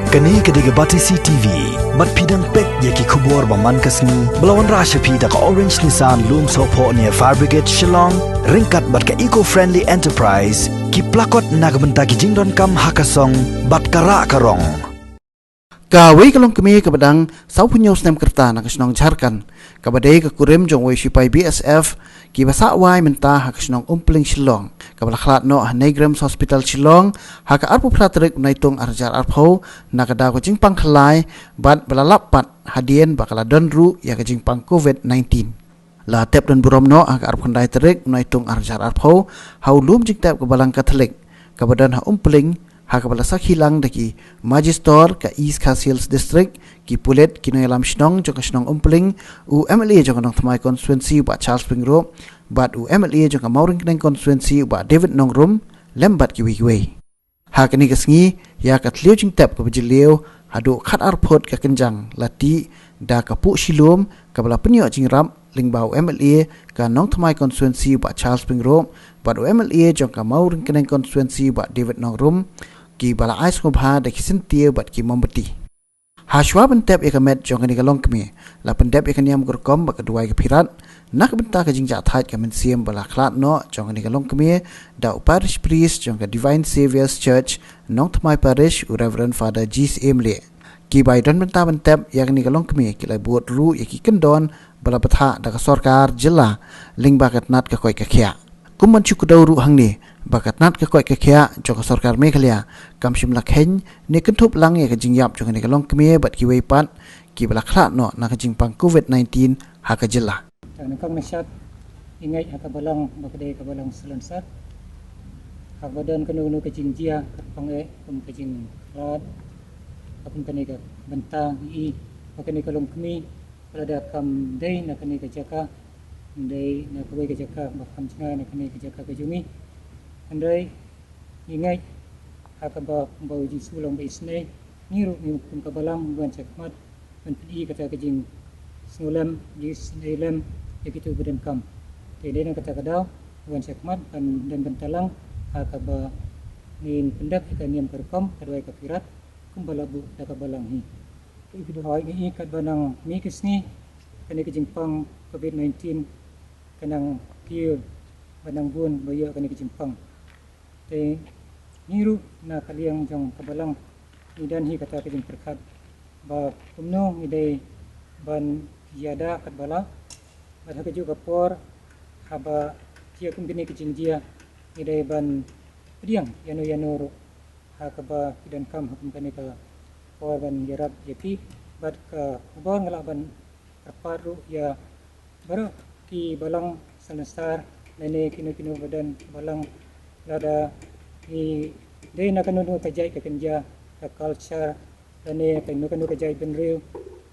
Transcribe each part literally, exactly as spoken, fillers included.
Kane ka dei ka Batesi T V. Bad phi dang peit ïa ki khubor ba man ka sngi ba la wanrah sha phi da ka Orange Nissan Lumsohphoh near Fire Brigade Shillong, ryngkat bad ka Eco Friendly Enterprise, ki plakot na ka bynta ki jingdonkam ha ka song bad ka rah ka rong. Kawei ka longkmie kaba dang sawphew hynñiew snem ka rta na ka shnong Jharkhand, kaba dei ka kurim jong uwei u sipai B S F, kiba sah wai mynta ha ka shnong Umpling Shillong, kaba la khlad noh ha NEIGRIHMS Hospital Shillong ha ka arphew phra tarik u Naitung ar hajar arphew, na ka daw ka jingpang khlai, bad ba la lap pat hadien ba ka la don ruh ïa ka jingpang COVID nineteen. La tep don burom noh ha ka arphew khyndai tarik u Naitung ar hajar arphew ha u lum jingtep ka Balang Katholik kaba don ha Umpling, ha kaba la sakhi lang da ki Magistrate ka East Khasi Hills District, ki pulit, ki nongïalam shnong jong ka shnong Umpling, u M L A jong ka Nongthymmai Constituency u Bah Charles Pyngrope, bad u M L A jong ka Mawryngkneng Constituency u Bah David Nongrum, lem bad kiwei kiwei. Ha kane ka sngi, ïa ka thliew jingtep kaba jylliew haduh khat ar phut ka kynjang la tih da ka puh shilum kaba la pynïoh jingïarap lyngba u M L A ka Nongthymmai Constituency u Bah Charles Pyngrope, bad u M L A jong ka Mawryngkneng Constituency u Bah David Nongrum, kiba la ai sngewbha da ki syntiew bad ki mombati. Hashwa ban tep ïa ka met jong kane ka longkmie, la pyndep ïa ka niam ka rukom bad ka duwai ka phirat na ka bynta ka jingjahthait ka mynsiem ba la khlad noh jong kane ka longkmie da u Parish Priest jong ka Divine Saviour's Church, Nongthymmai Parish, u Reverend Father G C M Leh. Kiba ïadon bynta ban tep ïa kane ka longkmie ki la bud ruh ïa ki kyndon ba la bthah da ka sorkar jylla lyngba ka tnat ka koit ka khiah. Kum ban shu kdew ruh hangne ba ka tnat ka koit ka khiah jong ka sorkar Meghalaya kam shym la kheiñ ne kynthup lang ïa ka jingïap jong kane ka longkmie bad kiwei pat kiba la khlad noh na ka jingpang COVID nineteen ha ka jylla. Tang na kong na shat, i ngeit ha ka balang ba ka dei ka balang salonsar. Ha kaba don kano kano ka jingjia kyrpang eh kum ka jingkhlad, ha kum kane ka bynta i ba kane ka longkmie ba lada kam dei na kane ka jaka, dei na kawei ka jaka ba kham jngai na kane ka jaka ka jong i. Hynrei ngi ngeit ha kaba kumba u Jisu long ba isynei, ngi ruh ngi kum ka balang ngi wan shakhmat ban pyni kata ka jingsngewlem, jingsynei lem ïa kito ba donkam. Te dei na kata ka daw ngi wan shakhmat ban don bynta lang ha kaba ngin pyndep ïa ka niam ka rukom, ka duwai ka phirat kumba la buh da ka balang hi. Te i phi duh hoi ngi i katba nang mih ka sngi kane ka jingpang COVID nineteen ka nang kiew ba nang bun ba ïoh kane ka jingpang. Te ngi ruh na ka liang jong ka balang ngi don hi kata ka jingpyrkhat ba kumno ngi dei ban ïada katba lah bad ha kajuh ka por haba jia kum kine ki jingjia ngi dei ban pdiang ïano ïano ruh ha kaba ki donkam ha kum kane ka por ban ïarap ïa ki. Bad ka khubor nga lah ban kyrpad ruh ïa baroh ki balang salonsar lane kino kino ba don balang, lada ngi dei na kano kano ka jait ka kynja, ka culture lane kano kano ka jait bynriew,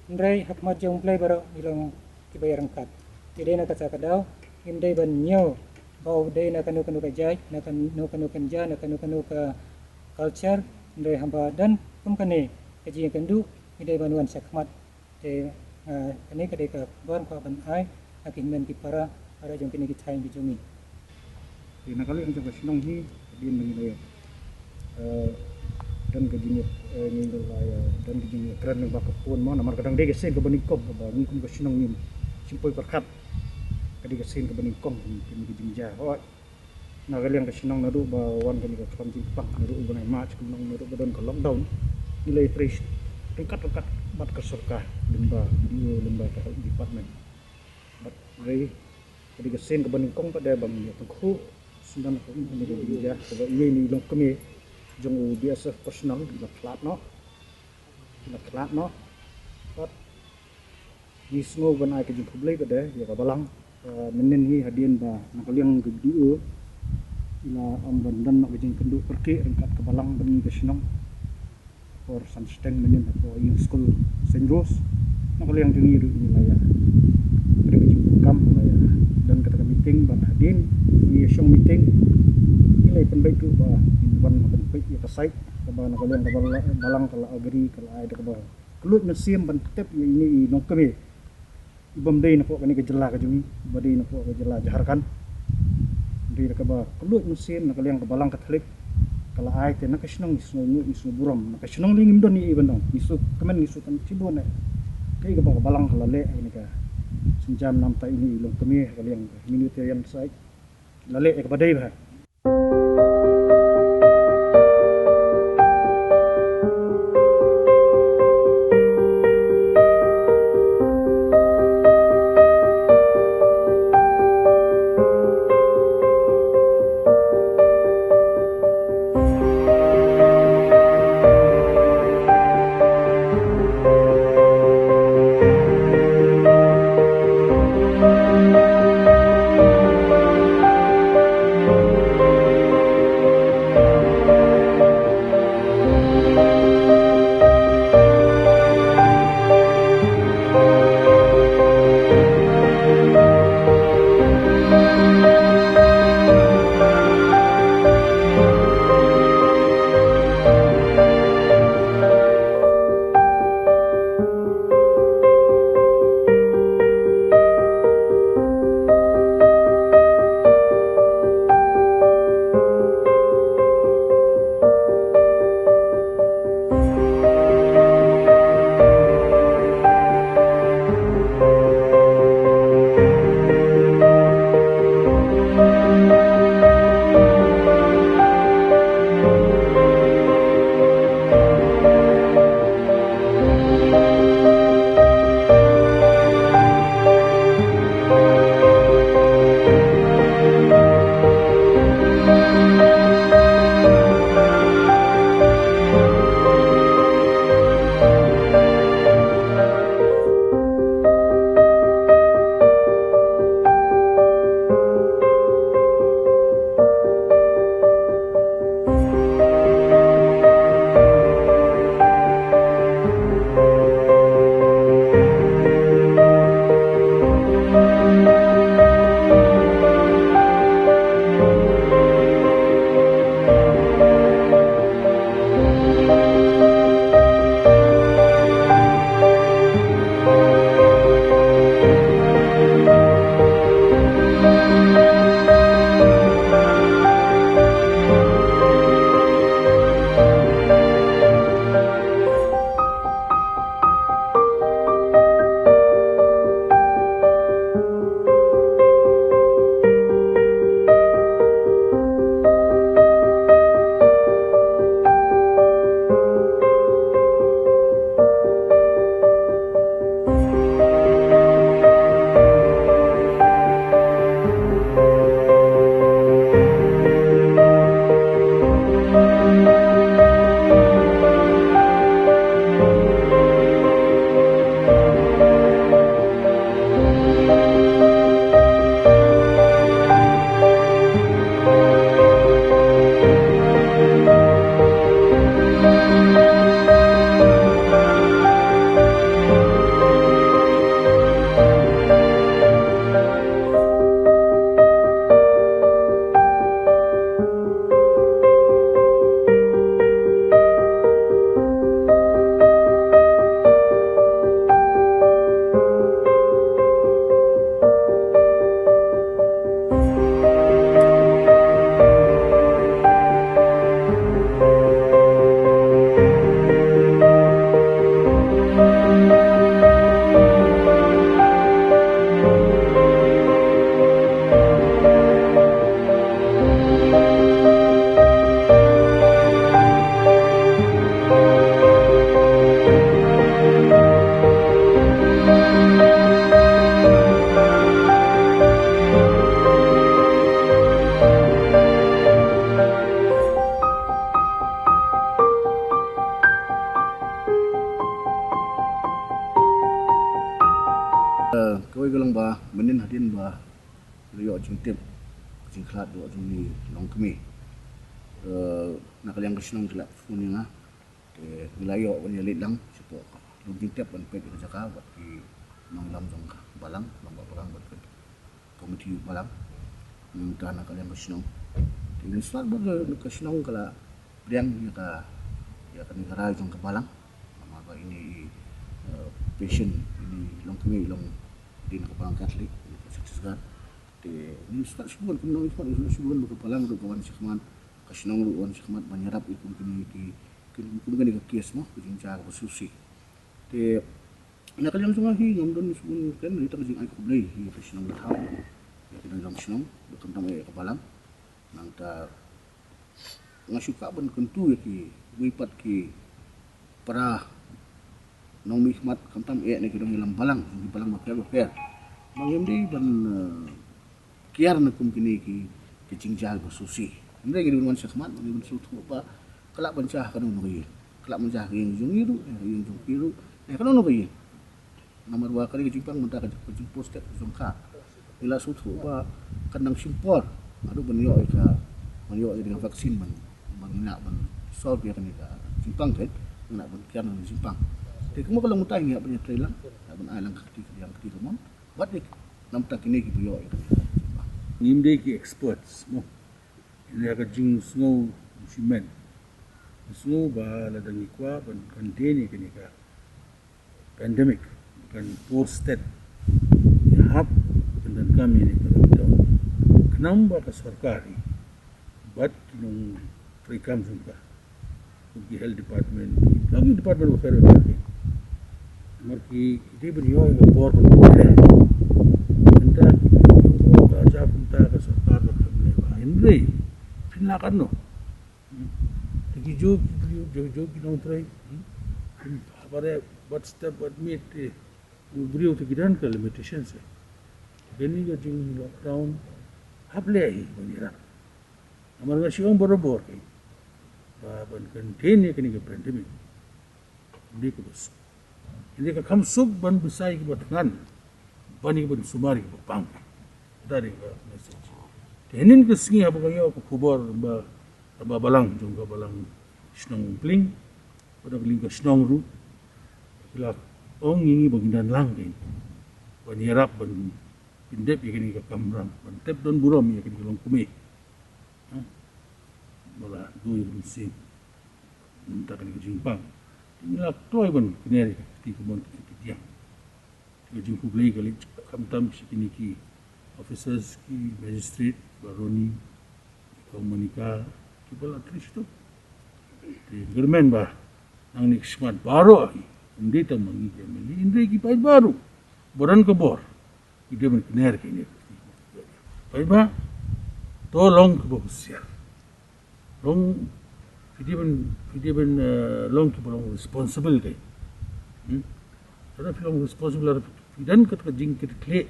hynrei ha khmat jong U Blei baroh ngi long kiba ïaryngkat. Te dei na kata ka daw ngim dei ban ñiew ba u dei na kano kano ka jait, na kano kano ka kynja, na kano kano ka culture, hynrei haba don kum kane ka jingïakynduh ngi dei ban wan shakhmat. Te, ah, kane ka dei ka khubor nga kwah ban ai ha ki hynmen ki para baroh jong kine ki thaiñ ki jong ngi. Te na ka liang jong ka shnong hi, hadien ba ngi la ïa, eh, don ka jing, eh, ngi la ïa, don ka jingïakren lyngba ka phone mo, namar ka dang dei ka sien kaba nyngkong kaba ngi kum ka shnong ngim shym poi pyrkhat. Ka dei ka sien kaba nyngkong kaba ngi kum ka jingjia. Hooid. Na ka liang ka shnong naduh ba wan kane ka khlam jingpang, naduh u bnai March kumno, naduh ba don ka lockdown, ngi la ïatrei ryngkat ryngkat bad ka sorkar, lyngba B D O, lyngba ka health department. Bad hynrei ka dei ka sien kaba nyngkong pat de ba ngi ïa tyngkhuh syndon ka um kane ka jingjia kaba iwei na i longkmie jong u B S F personnel ki la khlad noh, ki la khlad noh. Bad ngi sngew ban ai ka jingkhublei pat de ïa ka balang. Ah, mynnin hi hadien ba na ka liang ka B D O i la ong ban don noh ka jingkynduh kyrkieh ryngkat ka balang bad ngi ka shnong. Por san shiteng mynnin hapoh ïing skul Saint Rose, na ka liang jong ngi ruh ngi la ïa, ka dei ka jingdonkam, la ïa don kata ka meeting bad hadien ngi ïa shong meeting ngi la ïa pynbeit ruh ba ngin wan ban peit ïa ka site kaba na ka liang ka bala-, balang ka la agree, ka la ai da kaba kylluid mynsiem ban tep ïa ine i nongkmie i bym dei napoh kane ka jylla ka jong ngi, ba dei napoh ka jylla Jharkhand. Dei da kaba kylluid mynsiem na ka liang ka balang Katholik. ka la ai te na ka shnong ngi sngew ngi sngew burom, na ka shnong ngi ngim don ïa i ban ong, ngi sngew kmen, ngi sngew kan chibo ne. Kaei kaba ka balang ka la leh ha kane ka sienjam namta ine i longkmie ha ka liang ka humanitarian side. La leh ïa kaba dei bha. Eh, kawei ka long ba mynnin hadien ba la ïoh jingtip jingkhlad ïoh jong ngi longkmie, eh, na ka liang ka shnong ki la phone ïa nga. Te ngi la ïoh ban ïa leit lang shapoh, long jingtep ban peit ïa ka jaka bad ki nongïalam jong ka balang, long ba balang bad ka komiti balang. Nangta na ka liang ka shnong, te ngi stad bad ka shnong ka la pdiang ïa ka, ïa kane ka rai jong ka balang. Namar ba ine i, eh, patient, ine i longkmie i long dien ka balang Katholik, ine ka Chhattisgarh. Te ngi stad shibun, kumno ngi stad shibun ba ka balang ruh ka wan shakhmat. ka shnong ruh wan shakhmat ban ïarap ïa kum kine ki, kum kine ka case, mo, ka jingjia kaba sngewsih. Te na ka liang jong nga hi ngam don shuh ban kren, ïa ka jingai khublei ïa ka shnong ka thaw, ïa ka nongïalam shnong, ba khamtam ïa ka balang. Nangta nga shu kwah ban kyntu ïa kiwei pat ki para nongmihkhmat, khamtam eh na ki nongïalam balang, ki balang bapher bapher, ba ngim dei ban, eh, kiar na kum kine ki, ki jingjia ba sngewsih. Hynrei ngi dei ban wan shakhmat, ngi dei ban sngewthuh ba ka lah ban jia ha kano kano ka ïing, ka lah ban jia ha ka ïing jong ngi ruh, ha ka ïing jong phi ruh, ha kano kano ka ïing. Namar ba ka dei ka jingpang mynta ka, ka jingpur stet jong ka. Ngi la sngewthuh ba kan nang shim por haduh ban ïoh ïa ka, ban ïoh ïa ka vaccine ban, ban ngi lah ban solve ïa kane ka jingpang, kan ngi lah ban kiar na ka jingpang. Te kumba ka long mynta ngi hap ban ïatrei lang, hap ban ai lang ka kti ka diang, ka kti kamon. Bad ïa namta kine kiba ïoh ïa kane ka jingpang. Ngim dei ki experts, mo. Ïa ka jingsngew shimet. Sngew ba lada ngi kwah ban contain ïa kane ka pandemic, kan por stet, ïa hap kan donkam ïa kane ka lockdown. Khnang ba ka sorkar hi bad ki nongtreikam jong ka, ki health department, ki, ki department bapher bapher, mar ki, ki dei ban ïoh ïa ka bor ban pynlong. Mynta ki, ki, ka jia mynta ka sorkar ka khlem leh bha, hynrei phin lah katno? Te ki ju, ki ju, ju, ju ki nongtrei, hmm? Ki ba re, bad step, bad miet, eh, u briew te ki don ka limitation se. Kane ka jing lockdown hap leh hi ban ïarap. Namar nga shu ong barabor, eh, ba ban contain ïa kane ka pandemic, dei kaba suk. Dei ka kham suk ban bsa ïa kiba thngan, ban ïa kiba sumar, ïa kiba pang. Kata dei ka message. Te hynnin ka sngi haba nga ïoh ka khubor ba, ba balang jong ka balang shnong Umpling, ba dang ka lieng ka shnong ruh, ki la ong ïa ngi ba ngin don lang kein ban ïarap, ban pyndep ïa kane ka kamram, ban tep don burom ïa kane ka longkmie. Ha? Ba la duh ïa ka mynsiem. Mynta kane ka jingpang, ngi la kloi ban kner ïa ka kti kamon, ka kti kadiang. Te ka jingkhublei ka leit khamtam sha kine ki officers, ki magistrate, Baroni, Kong Monica, kiba la trei shitom. Te kyrmen ba nangne ki shakhmat baroh, ym dei tang ma ngi ki M L A, hynrei ki paidbah ruh ba don ka bor, ki dei ban kner ïa kine. Paidbah, to long kiba husiar. Long, phi dei ban, phi dei ban, eh, long kiba long responsible kein. Hmm? Lada phi long responsible, lada phi don kata ka jingkitkhlieh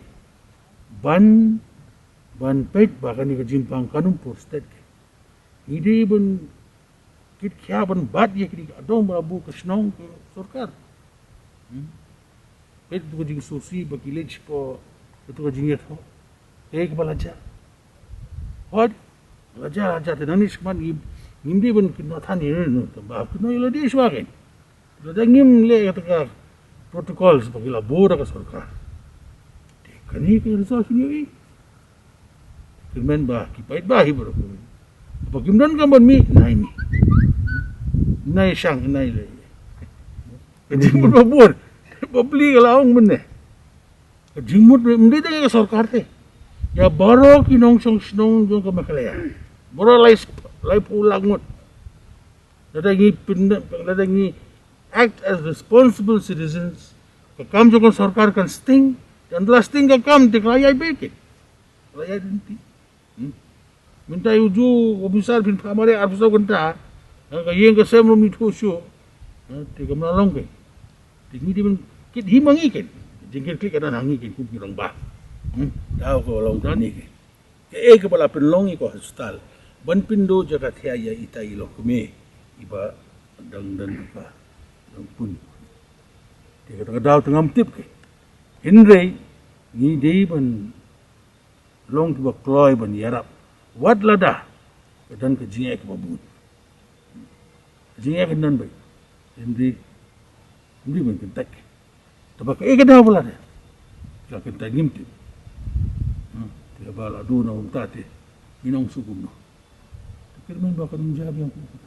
ban, ban peit ba kane ka jingpang kan ym por stet kein. Ngi dei ban kit khia ban bat ïa kine ki, ym tang ba buh ka shnong, ka sorkar. Hmm? Peit tu ka jingsngewsih ba ki leit shapoh tu ka jingïathoh. Te kaba la jia, hooid, la jia, la jia, te nangne shakhmat ngi, ngim dei ban kynnoh than ïa no, tang ba kynnoh ïa lade shuwa kein. Lada ngim leh kata ka protocols ba ki la buh da ka sorkar, te kane ka result shu ïohi. Kyrmen ba ki paidbah hi baroh, ba kim donkam ban mih, nai mih, nai shang, nai leh. Ka jingmut ba bun ba plie ka la ong mynne. Ka jingmut ym dei tang ïa ka sorkar te, ïa baroh ki nongshong shnong jong ka Meghalaya, baroh lai, laiphew lak ngut. Lada ngi pyn, lada ngi act as responsible citizens, ka kam jong ka sorkar kan sting. Ynda la sting ka kam, te ka la ïaid beit, ka la ïaid lynti. Hmm? Mynta ïa u ju officer phin phah mareh arphew saw kynta, ha, ka ïing ka sem ruh ym ithuh shuh. Ha, te kam lah long kein. Te ngi dei ban kit hi ma ngi kein. Jingkitkhlieh ka don ha ngi kein kum ki rangbah. Hmm? Daw ka long da ngi kein. Kaei kaba la pynlong ïa ka hospital ban pynduh jaka thiah ïa ita i longkmie iba dang don ka dang pun. Te kata ka daw te ngam tip kein. Hynrei ngi dei ban long kiba kloi ban ïarap wat lada ka don ka jingeh kaba bun. Ka jingeh ka don beit. Ym dei, ym dei ban kyntait. Te ba kaei ka daw ba la dei, ka kyntait ngim tip. Hmm, te ba la duna kumta te ngin ong shuh kumno. Te kyrmen ba kan ym jia biang kumta.